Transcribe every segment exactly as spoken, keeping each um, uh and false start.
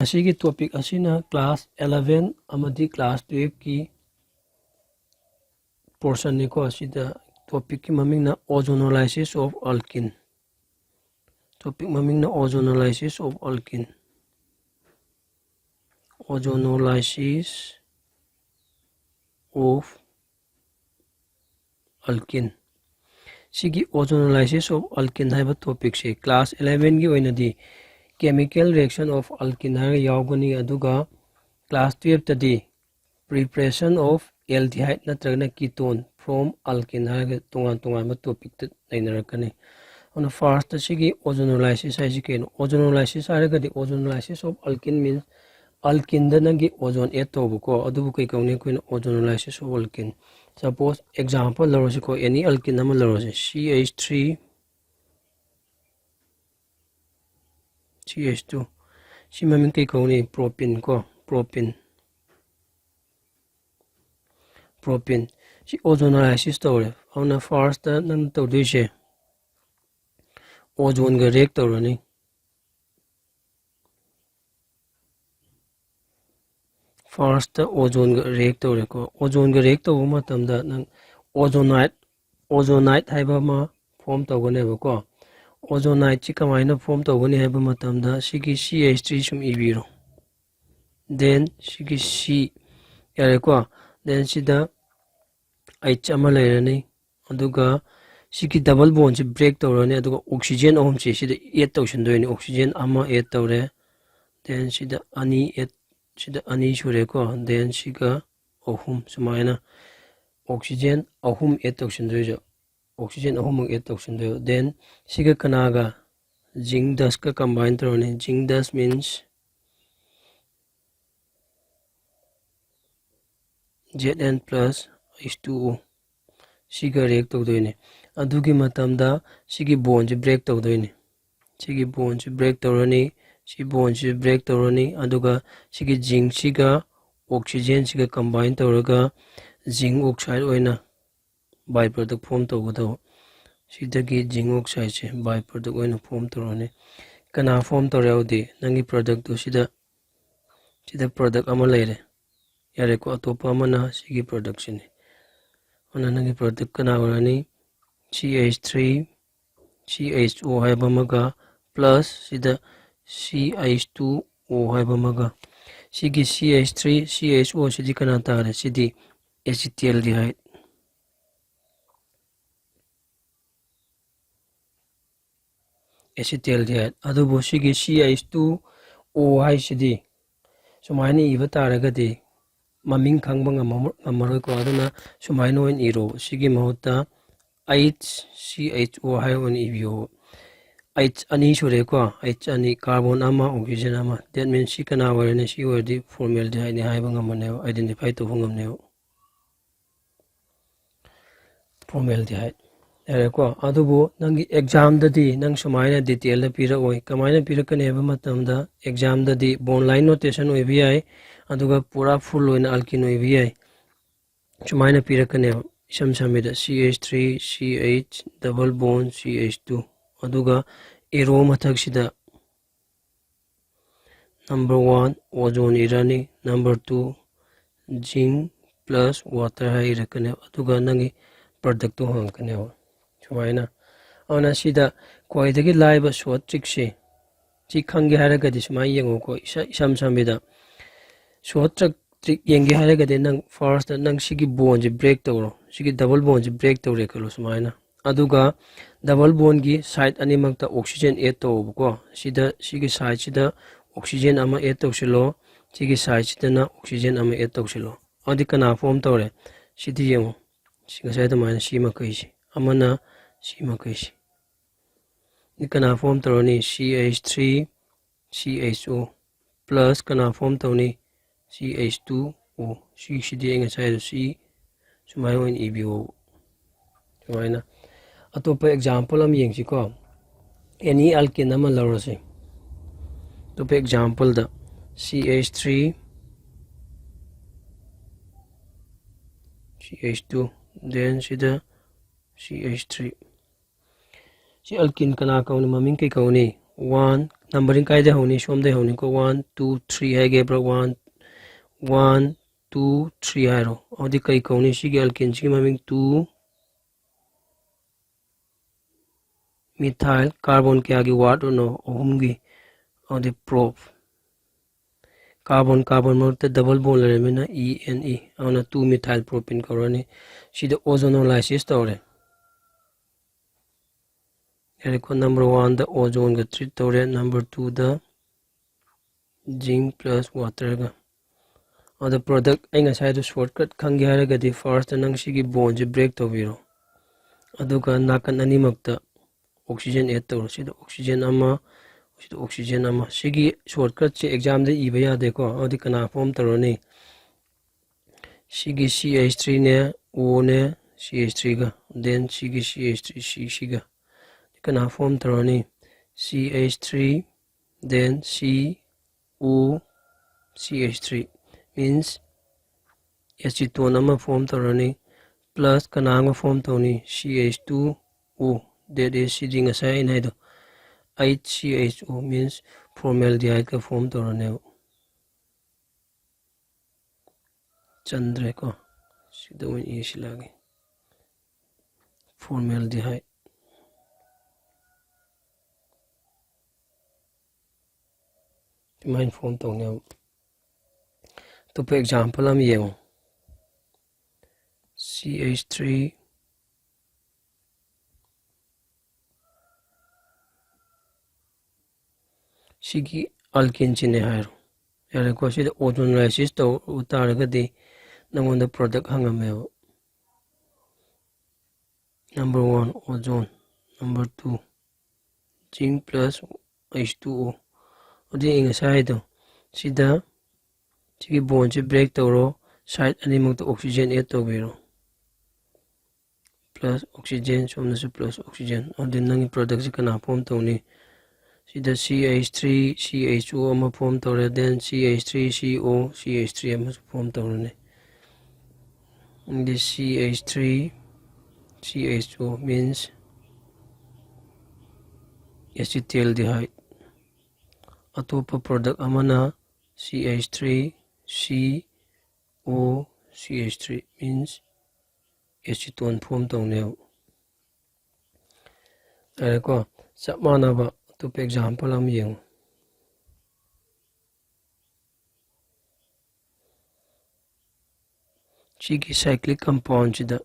ꯁꯤꯒꯤ topic ꯑꯁꯤꯅ class eleven ꯑꯃꯗꯤ class twelve ꯀꯤ portion ꯅꯤꯀꯣ꯫ ꯑꯁꯤꯗ topic ꯀꯤ ꯃꯃꯤꯡꯅ ozonolysis of alkene꯫ Topic ꯃꯃꯤꯡꯅ ozonolysis of alkene꯫ Ozonolysis of alkene꯫ ꯁꯤꯒꯤ ozonolysis of alkene ꯍꯥꯏꯕ topic ꯁꯦ class eleven ꯒꯤ ꯑꯣꯏꯅꯗꯤ chemical reaction of alkene ꯍꯥꯏꯔꯒ ꯌꯥꯎꯒꯅꯤ, ꯑꯗꯨꯒ class twelve ꯇꯗꯤ preparation of aldehyde ꯅꯠꯇ꯭ꯔꯒꯅ ketone from alkene ꯍꯥꯏꯔꯒ ꯇꯣꯉꯥꯟ ꯇꯣꯉꯥꯟꯕ topic ꯇ ꯅꯩꯅꯔꯛꯀꯅꯤ꯫ ꯑꯗꯨꯅ first ꯇ ꯁꯤꯒꯤ ozonolysis ꯍꯥꯏꯁꯤ ꯀꯩꯅꯣ? Ozonolysis ꯍꯥꯏꯔꯒꯗꯤ, ozonolysis of alkene means alkene ꯗ ꯅꯪꯒꯤ ozone add ꯇꯧꯕꯀꯣ, ꯑꯗꯨꯕꯨ ꯀꯩ ꯀꯧꯅꯤ? ꯑꯩꯈꯣꯏꯅ ozonolysis of alkene꯫ Suppose example ꯂꯧꯔꯁꯤꯀꯣ, any alkene ꯑꯃ ꯂꯧꯔꯁꯤ, C H three C H two꯫ ꯁꯤ ꯃꯃꯤꯡ ꯀꯩ ꯀꯧꯅꯤ? Propene ꯀꯣ, propene꯫ Propene꯫ ꯁꯤ ozonolysis ꯇꯧꯔꯦ꯫ ꯑꯗꯨꯅ first ꯇ ꯅꯪ ꯇꯧꯗꯣꯏꯁꯦ ozone ꯒ react ꯇꯧꯔꯅꯤ꯫ First ꯇ ozone ꯒ react ꯇꯧꯔꯦꯀꯣ꯫ Ozone ꯒ react ꯇꯧꯕ ꯃꯇꯝꯗ ꯅꯪ ozonide, ozonide ꯍꯥꯏꯕ ꯑꯃ form ꯇꯧꯒꯅꯦꯕꯀꯣ꯫ Ozonide ꯁꯤ ꯀꯃꯥꯏꯅ form ꯇꯧꯒꯅꯤ ꯍꯥꯏꯕ ꯃꯇꯝꯗ ꯁꯤꯒꯤ C H three ꯁꯨꯝ ꯏꯕꯤꯔꯣ꯫ Then ꯁꯤꯒꯤ C, ꯌꯥꯔꯦꯀꯣ꯫ Then ꯁꯤꯗ H ꯑꯃ ꯂꯩꯔꯅꯤ, ꯑꯗꯨꯒ ꯁꯤꯒꯤ double bond ꯁꯤ break ꯇꯧꯔꯅꯤ, ꯑꯗꯨꯒ oxygen ꯑꯍꯨꯝꯁꯤ ꯁꯤꯗ add ꯇꯧꯁꯤꯟꯗꯣꯏꯅꯤ꯫ Oxygen ꯑꯃ add ꯇꯧꯔꯦ, then ꯁꯤꯗ ꯑꯅꯤ add, ꯁꯤꯗ ꯑꯅꯤ ꯁꯨꯔꯦꯀꯣ, then ꯁꯤꯒ ꯑꯍꯨꯝ, ꯁꯨꯃꯥꯏꯅ oxygen ꯑꯍꯨꯝ add ꯇꯧꯁꯤꯟꯗꯣꯏꯁꯦ, oxygen ꯑꯍꯨꯝꯃꯛ add ꯇꯧꯁꯤꯟꯗꯣꯏꯕ꯫ Then ꯁꯤꯒ ꯀꯅꯥꯒ? Zinc dust ꯀ combine ꯇꯧꯔꯅꯤ꯫ Zinc dust means Zn plus H two O꯫ ꯁꯤꯒ react ꯇꯧꯗꯣꯏꯅꯦ꯫ ꯑꯗꯨꯒꯤ ꯃꯇꯝꯗ ꯁꯤꯒꯤ bond ꯁꯤ break ꯇꯧꯗꯣꯏꯅꯦ꯫ ꯁꯤꯒꯤ bond ꯁꯤ break ꯇꯧꯔꯅꯤ, ꯁꯤ bond ꯁꯤ break ꯇꯧꯔꯅꯤ, ꯑꯗꯨꯒ ꯁꯤꯒꯤ zinc ꯁꯤꯒ oxygen ꯁꯤꯒ combine ꯇꯧꯔꯒ zinc oxide ꯑꯣꯏꯅ by product form ꯇꯧꯒꯗꯧꯕ꯫ ꯁꯤꯗꯒꯤ zinc oxide say by product ꯑꯣꯏꯅ form ꯇꯧꯔꯅꯤ꯫ ꯀꯅꯥ form ꯇꯧꯔꯦ? ꯍꯧꯗꯤ ꯅꯪꯒꯤ product ꯇꯨ ꯁꯤꯗ ꯁꯤꯗ product ꯑꯃ ꯂꯩꯔꯦ꯫ ꯌꯥꯔꯦꯀꯣ, ꯑꯇꯣꯞꯄ ꯑꯃꯅ ꯁꯤꯒꯤ productꯁꯤꯅꯤ꯫ ꯑꯗꯨꯅ ꯅꯪꯒꯤ product ꯀꯅꯥ ꯑꯣꯏꯔꯅꯤ? C H three C H O ꯍꯥꯏꯕ ꯑꯃꯒ plus ꯁꯤꯗ C H two O ꯍꯥꯏꯕ ꯑꯃꯒ꯫ ꯁꯤꯒꯤ C H three C H O ꯁꯤꯗꯤ ꯀꯅꯥ ꯇꯥꯔꯦ? ꯁꯤꯗꯤ acetaldehyde꯫ Acetaldehyde꯫ ꯑꯗꯨꯕꯨ ꯁꯤꯒꯤ C H two O ꯍꯥꯏꯁꯤꯗꯤ ꯁꯨꯃꯥꯏꯅ ꯏꯕ ꯇꯥꯔꯒꯗꯤ ꯃꯃꯤꯡ ꯈꯪꯕ ꯉꯝꯃ-, ꯉꯝꯃꯔꯣꯏꯀꯣ꯫ ꯑꯗꯨꯅ ꯁꯨꯃꯥꯏꯅ ꯑꯣꯏꯅ ꯏꯔꯣ꯫ ꯁꯤꯒꯤ ꯃꯍꯨꯠꯇ H C H O ꯍꯥꯏ ꯑꯣꯏꯅ ꯏꯕꯤꯌꯣ꯫ H ꯑꯅꯤ ꯁꯨꯔꯦꯀꯣ, H ꯑꯅꯤ, carbon ꯑꯃ, oxygen ꯑꯃ꯫ That means ꯁꯤ ꯀꯅꯥ ꯑꯣꯏꯔꯅꯤ? ꯁꯤ ꯑꯣꯏꯔꯗꯤ formaldehydeꯅꯤ ꯍꯥꯏꯕ ꯉꯝꯃꯅꯦꯕ, identify ꯇꯧꯕ ꯉꯝꯅꯦꯕ꯫ Formaldehyde꯫ ꯌꯥꯔꯦꯀꯣ? ꯑꯗꯨꯕꯨ ꯅꯪꯒꯤ examꯗꯗꯤ ꯅꯪ ꯁꯨꯃꯥꯏꯅ detailꯗ ꯄꯤꯔꯛꯑꯣꯏ꯫ ꯀꯃꯥꯏꯅ ꯄꯤꯔꯛꯀꯅꯤ ꯍꯥꯏꯕ ꯃꯇꯝꯗ, examꯗꯗꯤ bond line notation ꯑꯣꯏꯕ ꯌꯥꯏ, ꯑꯗꯨꯒ ꯄꯨꯔꯥ full ꯑꯣꯏꯅ alkene ꯑꯣꯏꯕ ꯌꯥꯏ꯫ ꯁꯨꯃꯥꯏꯅ ꯄꯤꯔꯛꯀꯅꯦꯕ, ꯏꯁꯝ ꯁꯝꯃꯤꯗ C H three C H double bond C H two, ꯑꯗꯨꯒ arrow ꯃꯊꯛꯁꯤꯗ number one ozone ꯏꯔꯅꯤ, number two zinc plus water ꯍꯥꯏ ꯏꯔꯛꯀꯅꯦꯕ꯫ ꯑꯗꯨꯒ ꯅꯪꯒꯤ productꯇꯣ ꯍꯪꯉꯛꯀꯅꯦꯕ ꯁꯨꯃꯥꯏꯅ꯫ ꯑꯗꯨꯅ ꯁꯤꯗ ꯈ꯭ꯋꯥꯏꯗꯒꯤ ꯂꯥꯏꯕ short trickꯁꯦ, ꯁꯤ ꯈꯪꯒꯦ ꯍꯥꯏꯔꯒꯗꯤ ꯁꯨꯃꯥꯏꯅ ꯌꯦꯡꯉꯨꯀꯣ, ꯏꯁ-, ꯏꯁꯝ ꯁꯝꯃꯤꯗ short trick, trick ꯌꯦꯡꯒꯦ ꯍꯥꯏꯔꯒꯗꯤ ꯅꯪ firstꯇ ꯅꯪ ꯁꯤꯒꯤ bondꯁꯦ break ꯇꯧꯔꯣ, ꯁꯤꯒꯤ double bondꯁꯦ break ꯇꯧꯔꯦ ꯈꯜꯂꯣ ꯁꯨꯃꯥꯏꯅ꯫ ꯑꯗꯨꯒ double bondꯒꯤ side ꯑꯅꯤꯃꯛꯇ oxygen add ꯇꯧꯑꯣꯕꯀꯣ꯫ ꯁꯤꯗ, ꯁꯤꯒꯤ sideꯁꯤꯗ oxygen ꯑꯃ add ꯇꯧꯁꯤꯜꯂꯣ, ꯁꯤꯒꯤ sideꯁꯤꯗꯅ oxygen ꯑꯃ add ꯇꯧꯁꯤꯜꯂꯣ꯫ ꯑꯗꯨꯗꯤ ꯀꯅꯥ form ꯇꯧꯔꯦ? ꯁꯤꯗꯤ ꯌꯦꯡꯉꯣ, ꯁꯤ ꯉꯁꯥꯏ ꯑꯗꯨꯃꯥꯏꯅ ꯁꯤ ꯃꯈꯩꯁꯤ, ꯑꯃꯅ ꯁꯤ ꯃꯈꯩꯁꯤ꯫ ꯁꯤ ꯀꯅꯥ form ꯇꯧꯔꯅꯤ? C H three C H O plus ꯀꯅꯥ form ꯇꯧꯅꯤ? C H two O꯫ ꯁꯤꯁꯤꯗꯤ ꯑꯩ ꯉꯁꯥꯏꯗꯣ ꯁꯤ ꯁꯨꯃꯥꯏꯅ ꯑꯣꯏꯅ ꯏꯕꯤꯌꯣ꯫ ꯁꯨꯃꯥꯏꯅ꯫ ꯑꯇꯣꯞꯄ example ꯑꯃ ꯌꯦꯡꯁꯤꯀꯣ꯫ Any alkene ꯑꯃ ꯂꯧꯔꯁꯤ꯫ ꯑꯇꯣꯞꯄ exampleꯗ C H three C H two, then ꯁꯤꯗ C H three꯫ ꯁꯤ alkene ꯀꯅꯥ ꯀꯧꯅꯤ? ꯃꯃꯤꯡ ꯀꯩ ꯀꯧꯅꯤ? One Numbering ꯀꯥꯏꯗ ꯍꯧꯅꯤ? ꯁꯣꯝꯗꯩ ꯍꯧꯅꯤꯀꯣ꯫ One, two, three ꯍꯥꯏꯒꯦ bro. One, one, two, three ꯍꯥꯏꯔꯣ꯫ ꯑꯗꯨꯗꯤ ꯀꯩ ꯀꯧꯅꯤ? ꯁꯤꯒꯤ alkaneꯁꯤꯒꯤ ꯃꯃꯤꯡ two methyl carbon ꯀꯌꯥꯒꯤ word ꯅꯣ? ꯑꯍꯨꯝꯒꯤ꯫ ꯑꯗꯨꯗꯤ prop꯫ Carbon carbon ꯃꯔꯛꯇ double bond ꯂꯩꯔꯕꯅꯤꯅ E N E꯫ ꯑꯗꯨꯅ two methyl propane ꯀꯧꯔꯅꯤ꯫ ꯁꯤꯗ ozonolysis ꯇꯧꯔꯦ꯫ ꯌꯥꯔꯦꯀꯣ, number oneꯗ ozoneꯒ treat ꯇꯧꯔꯦ, number twoꯗ zinc plus waterꯒ꯫ ꯑꯗꯣ product ꯑꯩ ꯉꯁꯥꯏꯗꯣ shortcut ꯈꯪꯒꯦ ꯍꯥꯏꯔꯒꯗꯤ firstꯇ ꯅꯪ ꯁꯤꯒꯤ bondꯁꯦ break ꯇꯧꯕꯤꯔꯣ꯫ ꯑꯗꯨꯒ ꯅꯥꯀꯟ ꯑꯅꯤꯃꯛꯇ oxygen add ꯇꯧꯔꯣ꯫ ꯁꯤꯗ oxygen ꯑꯃ, ꯁꯤꯗ oxygen ꯑꯃ꯫ ꯁꯤꯒꯤ shortcutꯁꯦ examꯗ ꯏꯕ ꯌꯥꯗꯦꯀꯣ꯫ ꯑꯗꯨꯗꯤ ꯀꯅꯥ form ꯇꯧꯔꯅꯤ? ꯁꯤꯒꯤ C H threeꯅꯦ, Oꯅꯦ, C H threeꯒ, then ꯁꯤꯒꯤ C H three, ꯁꯤ, ꯁꯤꯒ꯫ ꯀꯅꯥ form ꯇꯧꯔꯅꯤ? C H three, then C O C H three, means acetone ꯑꯃ form ꯇꯧꯔꯅꯤ, plus ꯀꯅꯥ ꯑꯃ form ꯇꯧꯅꯤ? C H two O, that is ꯁꯤꯗꯤ ꯉꯁꯥꯏ ꯑꯩꯅ ꯍꯥꯏꯗꯣ, eight C H O, means formaldehydeꯀ form ꯇꯧꯔꯅꯦꯕ꯫ ꯆꯟꯗ꯭ꯔꯦꯀꯣ꯫ ꯁꯤꯗ ꯑꯣꯏꯅ ꯏꯁꯤꯜꯂꯛꯑꯒꯦ꯫ Formaldehyde꯫ ꯑꯗꯨꯃꯥꯏꯅ form ꯇꯧꯅꯦꯕ꯫ ꯑꯇꯣꯞꯄ example ꯑꯃ ꯌꯦꯡꯉꯣ꯫ C H three, ꯁꯤꯒꯤ alkaneꯁꯤꯅꯦ ꯍꯥꯏꯔꯣ꯫ ꯌꯥꯔꯦꯀꯣ, ꯁꯤꯗ ozonolysis ꯇꯧ ꯇꯥꯔꯒꯗꯤ ꯅꯪꯉꯣꯟꯗ product ꯍꯪꯉꯝꯃꯦꯕ꯫ Number one, ozone. Number two, zinc plus H two O꯫ ꯑꯗꯨꯗꯤ ꯑꯩ ꯉꯁꯥꯏ ꯍꯥꯏꯗꯣ, ꯁꯤꯗ ꯁꯤꯒꯤ bondꯁꯦ break ꯇꯧꯔꯣ, side ꯑꯅꯤꯃꯛꯇ oxygen add ꯇꯧꯕꯤꯔꯣ꯫ Plus oxygen, ꯁꯣꯝꯗꯁꯨ plus oxygen꯫ ꯑꯗꯨꯗꯤ ꯅꯪꯒꯤ productꯁꯦ ꯀꯅꯥ form ꯇꯧꯅꯤ? ꯁꯤꯗ C H three C H O ꯑꯃ form ꯇꯧꯔꯦ, then C H three C O C H three ꯑꯃꯁꯨ form ꯇꯧꯔꯅꯤ꯫ ꯑꯗꯤ C H three C H O means acetaldehyde꯫ ꯑꯇꯣꯞꯄ product ꯑꯃꯅ C H three C O C H three, means acetone form ꯇꯧꯅꯦꯕ꯫ ꯌꯥꯔꯦꯀꯣ? ꯆꯞ ꯃꯥꯟꯅꯕ ꯑꯇꯣꯞꯄ example ꯑꯃ ꯌꯦꯡꯉꯨ꯫ ꯁꯤꯒꯤ cyclic compound ꯁꯤꯗ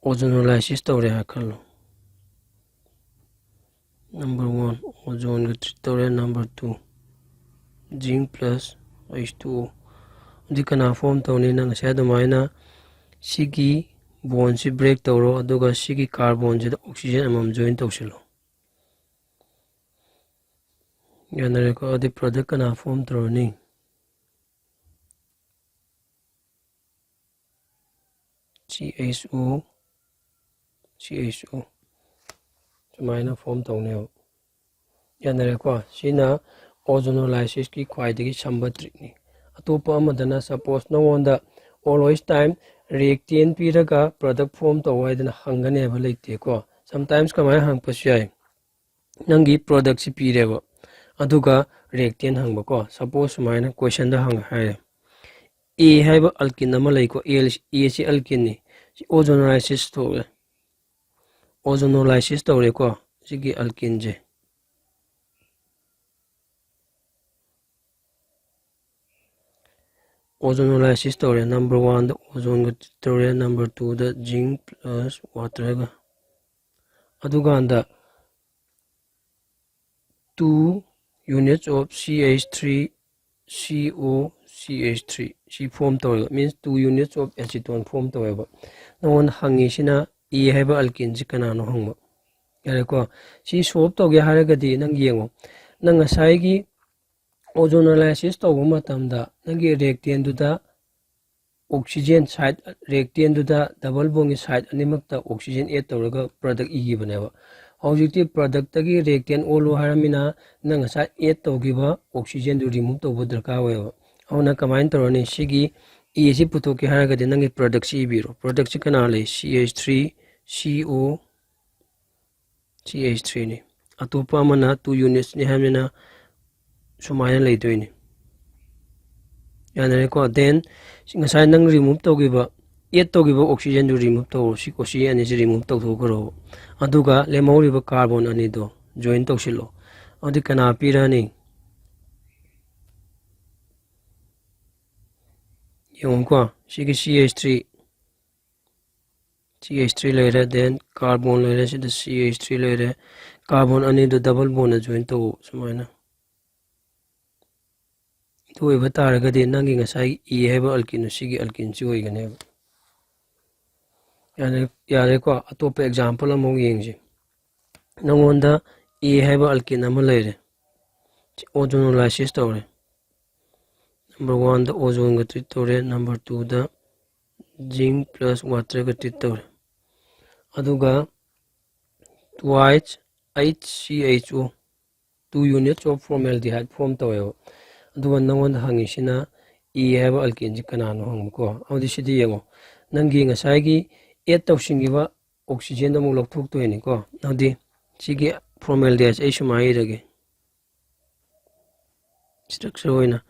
ozonolysis ꯇꯧꯔꯦ ꯍꯥꯏ ꯈꯜꯂꯣ꯫ Number one, ozone ꯒ treat ꯇꯧꯔꯦ꯫ Number two, zinc plus H two O꯫ ꯑꯗꯨꯗꯤ ꯀꯅꯥ form ꯇꯧꯅꯤ? ꯅꯪ ꯉꯁꯥꯏ ꯑꯗꯨꯃꯥꯏꯅ ꯁꯤꯒꯤ bond ꯁꯤ break ꯇꯧꯔꯣ, ꯑꯗꯨꯒ ꯁꯤꯒꯤ carbon ꯁꯤꯗ oxygen ꯑꯃꯃꯝ join ꯇꯧꯁꯤꯜꯂꯣ꯫ ꯌꯥꯅꯔꯦꯀꯣ? ꯑꯗꯨꯗꯤ product ꯀꯅꯥ form ꯇꯧꯔꯅꯤ? C H O, C H O꯫ ꯁꯨꯃꯥꯏꯅ form ꯇꯧꯅꯦꯕ꯫ ꯌꯥꯅꯔꯦꯀꯣ? ꯁꯤꯅ ozonolysis ꯀꯤ ꯈ꯭ꯋꯥꯏꯗꯒꯤ ꯁꯝꯕ trick ꯅꯤ꯫ ꯑꯇꯣꯞꯄ ꯑꯃꯗꯅ, suppose ꯅꯉꯣꯟꯗ always time reactant ꯄꯤꯔꯒ product form ꯇꯧ ꯍꯥꯏꯗꯅ ꯍꯪꯒꯅꯦꯕ, ꯂꯩꯇꯦꯀꯣ? Sometimes ꯀꯃꯥꯏꯅ ꯍꯪꯉꯛꯄꯁꯨ ꯌꯥꯏ? ꯅꯪꯒꯤ product ꯁꯤ ꯄꯤꯔꯦꯕ, ꯑꯗꯨꯒ reactant ꯍꯪꯕꯀꯣ꯫ Suppose ꯁꯨꯃꯥꯏꯅ question ꯗ ꯍꯪꯉꯦ ꯍꯥꯏꯔꯦ, A ꯍꯥꯏꯕ alkene ꯑꯃ ꯂꯩꯀꯣ, A, A ꯁꯤ alkene ꯅꯤ, ꯁꯤ ozonolysis ꯊꯣꯛꯑꯦ, ozonolysis ꯇꯧꯔꯦꯀꯣ ꯁꯤꯒꯤ alkene ꯁꯦ꯫ Ozonolysis ꯇꯧꯔꯦ, number one ꯗ ozone ꯒ treat ꯇꯧꯔꯦ, number two ꯗ zinc plus water ꯒ꯫ ꯑꯗꯨꯀꯥꯟꯗ two units of C H three C O C H three ꯁꯤ form ꯇꯧꯋꯦꯕ, means two units of acetone form ꯇꯧꯋꯦꯕ꯫ ꯅꯉꯣꯟꯗ ꯍꯪꯉꯤꯁꯤꯅ A ꯍꯥꯏꯕ alkene ꯁꯤ ꯀꯅꯥꯅꯣ ꯍꯪꯕ꯫ ꯌꯥꯔꯦꯀꯣ? ꯁꯤ solve ꯇꯧꯒꯦ ꯍꯥꯏꯔꯒꯗꯤ ꯅꯪ ꯌꯦꯡꯉꯣ, ꯅꯪ ꯉꯁꯥꯏꯒꯤ ozonolysis ꯇꯧꯕ ꯃꯇꯝꯗ ꯅꯪꯒꯤ reactant ꯗꯨꯗ oxygen side, reactant ꯗꯨꯗ double bond ꯒꯤ side ꯑꯅꯤꯃꯛꯇ oxygen add ꯇꯧꯔꯒ product ꯏꯈꯤꯕꯅꯦꯕ꯫ ꯍꯧꯖꯤꯛꯇꯤ product ꯇꯒꯤ reactant ꯑꯣꯜꯂꯣ ꯍꯥꯏꯔꯃꯤꯅ ꯅꯪ ꯉꯁꯥꯏ add ꯇꯧꯈꯤꯕ oxygen ꯗꯨ remove ꯇꯧꯕ ꯗꯔꯀꯥꯔ ꯑꯣꯏꯌꯦꯕ꯫ ꯑꯗꯨꯅ ꯀꯃꯥꯏꯅ ꯇꯧꯔꯅꯤ? ꯁꯤꯒꯤ A ꯁꯤ ꯄꯨꯊꯣꯛꯀꯦ ꯍꯥꯏꯔꯒꯗꯤ ꯅꯪꯒꯤ product ꯁꯤ ꯏꯕꯤꯔꯣ꯫ Product ꯁꯤ ꯀꯅꯥ ꯂꯩ? C H three C O C H three ꯅꯤ꯫ ꯑꯇꯣꯞꯄ ꯑꯃꯅ two unitsꯅꯤ ꯍꯥꯏꯕꯅꯤꯅ ꯁꯨꯃꯥꯏꯅ ꯂꯩꯗꯣꯏꯅꯤ꯫ ꯌꯥꯅꯔꯦꯀꯣ? Then ꯉꯁꯥꯏ ꯅꯪ remove ꯇꯧꯈꯤꯕ, add ꯇꯧꯈꯤꯕ oxygenꯗꯨ remove ꯇꯧꯔꯣ꯫ ꯁꯤ oxygen ꯑꯅꯤꯁꯤ remove ꯇꯧꯊꯣꯛꯈ꯭ꯔꯣ꯫ ꯑꯗꯨꯒ ꯂꯦꯝꯍꯧꯔꯤꯕ carbon ꯑꯅꯤꯗꯣ join ꯇꯧꯁꯤꯜꯂꯣ꯫ ꯑꯗꯨꯗꯤ ꯀꯅꯥ ꯄꯤꯔꯅꯤ? ꯌꯦꯡꯉꯨꯀꯣ, ꯁꯤꯒꯤ C H three, C H three ꯂꯩꯔꯦ, then carbon ꯂꯩꯔꯦ, ꯁꯤꯗ C H three ꯂꯩꯔꯦ, carbon ꯑꯅꯤꯗꯣ double bondꯅ join ꯇꯧ ꯁꯨꯃꯥꯏꯅ꯫ ꯑꯗꯨ ꯑꯣꯏꯕ ꯇꯥꯔꯒꯗꯤ ꯅꯪꯒꯤ ꯉꯁꯥꯏ E ꯍꯥꯏꯕ alkaneꯗꯨ ꯁꯤꯒꯤ alkaneꯁꯤ ꯑꯣꯏꯒꯅꯦꯕ꯫ ꯌꯥꯔꯦ-, ꯌꯥꯔꯦꯀꯣ? ꯑꯇꯣꯞꯄ example ꯑꯃꯨꯛ ꯌꯦꯡꯁꯤ꯫ ꯅꯉꯣꯟꯗ A ꯍꯥꯏꯕ alkane ꯑꯃ ꯂꯩꯔꯦ, ozonolysis ꯇꯧꯔꯦ꯫ Number oneꯗ ozoneꯒ treat ꯇꯧꯔꯦ, number twoꯗ zinc plus waterꯒ treat ꯇꯧꯔꯦ꯫ ꯑꯗꯨꯒ twice H C H O, two units of formaldehyde form ꯇꯧꯋꯦꯕ꯫ ꯑꯗꯨꯒ ꯅꯉꯣꯟꯗ ꯍꯪꯉꯤꯁꯤꯅ E ꯍꯥꯏꯕ alkaneꯁꯤ ꯀꯅꯥꯅꯣ ꯍꯪꯕꯀꯣ꯫ ꯑꯗꯨꯗꯤ ꯁꯤꯗꯤ ꯌꯦꯡꯉꯣ, ꯅꯪꯒꯤ ꯉꯁꯥꯏꯒꯤ add ꯇꯧꯁꯤꯟꯈꯤꯕ oxygenꯗꯣ ꯑꯃꯨꯛ ꯂꯧꯊꯣꯛꯇꯣꯏꯅꯤꯀꯣ꯫ ꯑꯗꯨꯗꯤ ꯁꯤꯒꯤ formaldehyde ꯑꯩ ꯁꯨꯃꯥꯏꯅ ꯏꯔꯒꯦ, structure ꯑꯣꯏꯅ,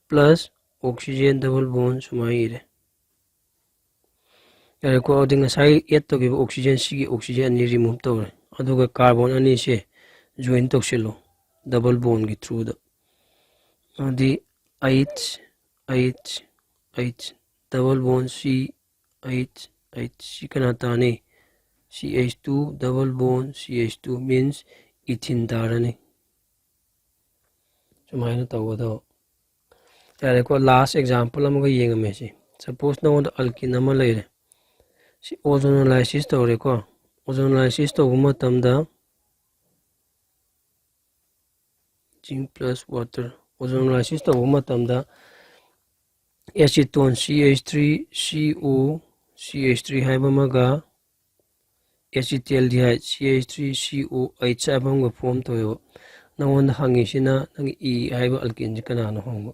plus oxygen double bond ꯁꯨꯃꯥꯏꯅ ꯏꯔꯦ꯫ ꯌꯥꯔꯦꯀꯣ? ꯑꯗꯨꯗꯤ ꯉꯁꯥꯏ add ꯇꯧꯈꯤꯕ oxygen, ꯁꯤꯒꯤ oxygen ꯑꯅꯤ remove ꯇꯧꯔꯦ, ꯑꯗꯨꯒ carbon ꯑꯅꯤꯁꯦ join ꯇꯧꯁꯤꯜꯂꯣ double bondꯒꯤ throughꯗ꯫ ꯑꯗꯨꯗꯤ H, H, H, double bond C, H, H, ꯁꯤ ꯀꯅꯥ ꯇꯥꯅꯤ? C H two double bond C H two means ethene ꯇꯥꯔꯅꯤ꯫ ꯁꯨꯃꯥꯏꯅ ꯇꯧꯒꯗꯕ꯫ ꯌꯥꯔꯦꯀꯣ, last example ꯑꯃꯒ ꯌꯦꯡꯉꯝꯃꯦ ꯁꯤ꯫ Suppose ꯅꯉꯣꯟꯗ alkene ꯑꯃ ꯂꯩꯔꯦ, ꯁꯤ ozonolysis ꯇꯧꯔꯦꯀꯣ꯫ Ozonolysis ꯇꯧꯕ ꯃꯇꯝꯗ zinc plus water, ozonolysis ꯇꯧꯕ ꯃꯇꯝꯗ acetone C H three C O, C H three ꯍꯥꯏꯕ ꯑꯃꯒ, acetaldehyde C H three C O H ꯍꯥꯏꯕ ꯑꯃꯒ form ꯇꯧꯋꯦꯕ꯫ ꯅꯉꯣꯟꯗ ꯍꯪꯉꯤꯁꯤꯅ ꯅꯪꯒꯤ E ꯍꯥꯏꯕ alkaneꯁꯤ ꯀꯅꯥꯅꯣ ꯍꯪꯕ꯫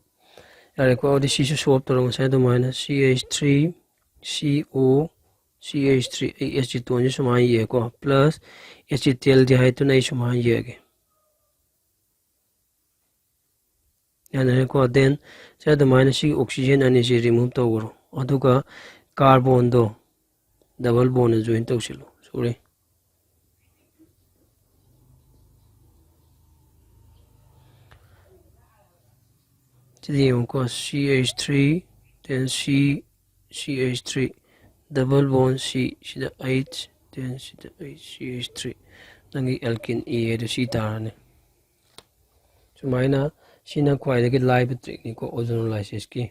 ꯌꯥꯔꯦꯀꯣ, ꯑꯗꯨꯗꯤ ꯁꯤꯁꯨ solve ꯇꯧꯔꯣ, ꯉꯁꯥꯏ ꯑꯗꯨꯃꯥꯏꯅ C H three C O C H three, ꯑꯩ acetone-ꯁꯤ ꯁꯨꯃꯥꯏꯅ ꯌꯦꯛꯀꯣ, plus acetaldehyde-ꯇꯨꯅ ꯑꯩ ꯁꯨꯃꯥꯏꯅ ꯌꯦꯛꯑꯒꯦ꯫ ꯌꯥꯅꯔꯦꯀꯣ? Then ꯁꯤ ꯑꯗꯨꯃꯥꯏꯅ ꯁꯤꯒꯤ oxygen ꯑꯅꯤꯁꯤ remove ꯇꯧꯈ꯭ꯔꯣ, ꯑꯗꯨꯒ carbon-ꯗꯣ double bond-ꯗ join ꯇꯧꯁꯤꯜꯂꯣ꯫ Sorry, ꯁꯤꯗ ꯌꯦꯡꯉꯨꯀꯣ, C H three, then C, C H three, double bond C, ꯁꯤꯗ H, then ꯁꯤꯗ H, C H three, ꯅꯪꯒꯤ alkene A ꯑꯗꯨ ꯁꯤ ꯇꯥꯔꯅꯤ꯫ ꯁꯨꯃꯥꯏꯅ ꯁꯤꯅ ꯈ꯭ꯋꯥꯏꯗꯒꯤ ꯂꯥꯏꯕ trick-ꯅꯤꯀꯣ, ozonolysis-ꯀꯤ꯫